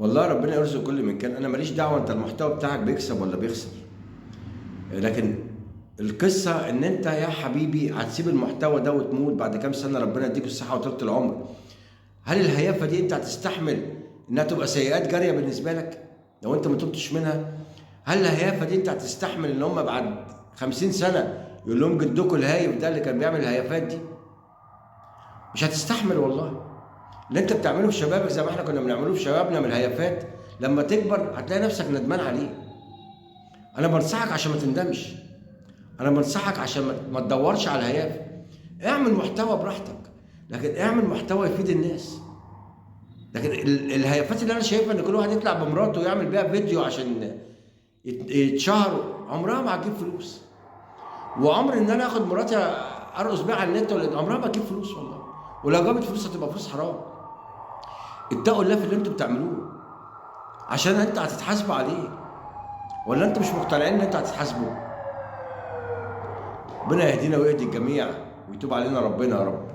والله ربنا يرزق كل من كان. انا ماليش دعوه انت المحتوى بتاعك بيكسب ولا بيخسر، لكن القصة ان انت يا حبيبي هتسيب المحتوى ده وتموت بعد كام سنه، ربنا يديك الصحة وطولة العمر. هل الهيافه دي انت هتستحمل انها تبقى سيئات جارية بالنسبة لك لو انت ما تبتش منها؟ هل الهيافه دي انت هتستحمل ان هم بعد 50 سنة يقول لهم جدكم الهايف ده اللي كان بيعمل الهيافات دي؟ مش هتستحمل والله. اللي انت بتعمله في شبابك زي ما احنا كنا بنعمله في شبابنا من الهيافات، لما تكبر هتلاقي نفسك ندمان عليه. انا بنصحك عشان ما تندمش، انا بنصحك عشان ما تدورش على الهيافه. اعمل محتوى براحتك، لكن اعمل محتوى يفيد الناس. لكن الهيافات اللي انا شايفها ان كل واحد يطلع بمراته ويعمل بيها فيديو عشان يتشهر، عمرها ما هتجيب فلوس. وعمر ان انا اخد مراتي ارقص بيها على النت ولا، عمرها ما هتجيب فلوس والله. ولو جابت فلوس هتبقى فلوس حرام. اتقوا الله في اللي انتوا بتعملوه، عشان انت هتتحاسبوا عليه. ولا انتوا مش مقتنعين ان انتوا هتتحاسبوا؟ ربنا يهدينا ويهدي الجميع ويتوب علينا ربنا يا رب.